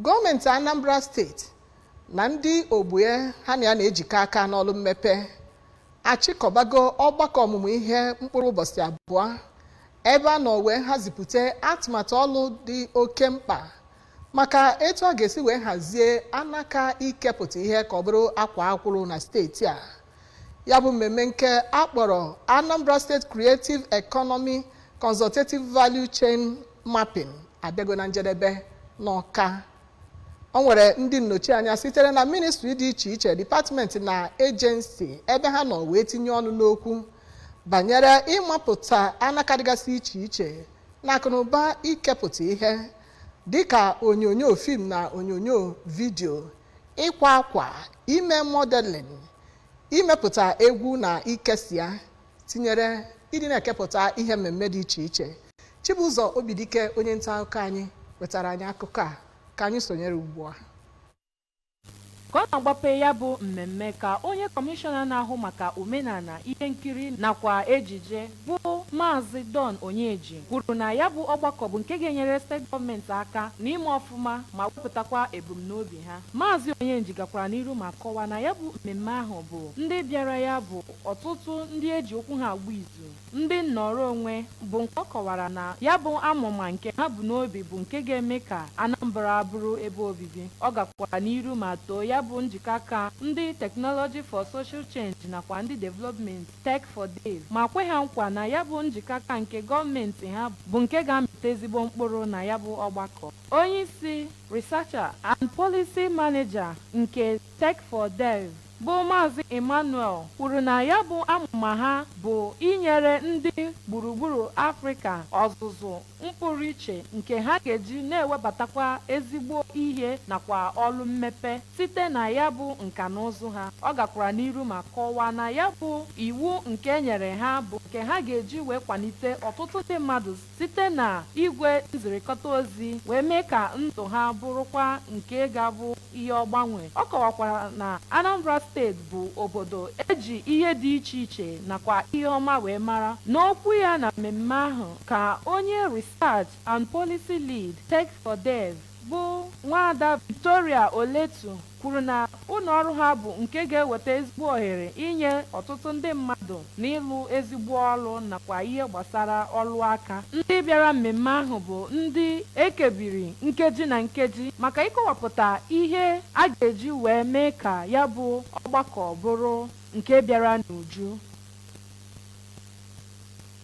Gọọmenti Anambra Steeti na ndị ogbue ha na ya na-ejikọ aka n'ọlụ mmepe achịkọbago ọgbakọ ọmụmụ ihe mkpụrụ ụbọchị 2 ebe a nọ wee hazipụta atụmatụ ọlụ dị oke mkpa maka etu a ga-esi wee hazie anaka ikepụta ihe ka ọ bụrụ akwa akwụrụ na steeti a. Ya bụ mmemme nke a kpọrọ Anambra State Creative Economy Consultative Value Chain Mapping abịago na njedebe n'Ọka. O nwere ndị nnọchianya sitere na ministri dị iche iche, department na agency, ebe ha nọ wee tinye ọnụ n'okwu banyere ịmapụta anaka dịgasị iche iche na akụnụba ikepụta ihe, dịka onyonyo fim na onyonyo vidio, ịkwa akwa, ime modeling, imepụta egwu na ikesa ya, tinyere ịdị na-ekepụta ihe mmemme dị iche iche. Chibụzọ Obidike, onye nta akụkọ anyị, wetara anyị akụkọ a ka anyị sonyere ugbu a. Ka ọ na-agbape ya bụ mmemme, ka onye kọmishọna na-ahụ maka omenala, ihe nkiri nakwa ejije, bụ Maazị Don Onyeji, kwuru na ya bụ ọgbakọ bụ nke ga-enyere steeti gọọmenti aka n'ime ọfụma ma wepụtakwa ebumnobi ha. Maazị Onyeji gakwara n'iru ma kọwaa na ya bụ mmemme ahụ bụ ndị bịara ya bụ ọtụtụ ndị eji okwu ha agba izu, ndị nnọrọ onwe, bụ nke ọ kọwara na ya bụ amụma nke ha bụ n'obi bụ nke ga-eme ka Anambra bụrụ ebe obibi. Ọ gakwara n'iru ma too ya bụ njikọ aka ndị Technology for Social Change nakwa ndị Development, Tech for Dev, ma kwe ha nkwa na ya bụ njikọ aka nke gọọmenti ha bụ nke ga-amịta ezigbo mkpụrụ na ya bụ ọgbakọ. Onye isi Researcher and Policy Manager nke Tech for Dev, bụ Maazị Emmanuel, kwuru na ya bụ amụma ha bụ inyere ndị gburugburu Afrịka ọzụzụ mpụrụ iche nke ha ga-eji na-ewebatakwa ezigbo ihe nakwa ọlụ mmepe site na ya bụ nka na ụzụ ha. Ọ gakwara n'iru ma kọwaa na ya bụ iwu nke e nyere ha bụ nke ha ga-eji wee kwalite ọtụtụ ndị mmadụ site na igwe nzirikọta ozi, wee mee ka ndụ ha bụrụkwa nke ga-abụ ihe ọgbanwe. Ọ kọwakwara na Anambra Steeti bụ obodo eji ihe dị iche iche nakwa ihe ọma wee mara. N'okwu ya na mmemme ahụ, ka onye Research and Policy Lead Tech for Dev, bụ Nwaada Victoria Oletu, kwuru na ụlọ ọrụ ha bụ nke ga-eweta ezigbo ohere inye ọtụtụ ndị mmadụ n'ịlụ ezigbo ọrụ nakwa ihe gbasara ọrụ aka. Ndị bịara mmemme ahụ bụ ndị ekebiri nkeji na nkeji maka ịkọwapụta ihe a ga-eji wee mee ka ya bụ ọgbakọ bụrụ nke bịara n'uju.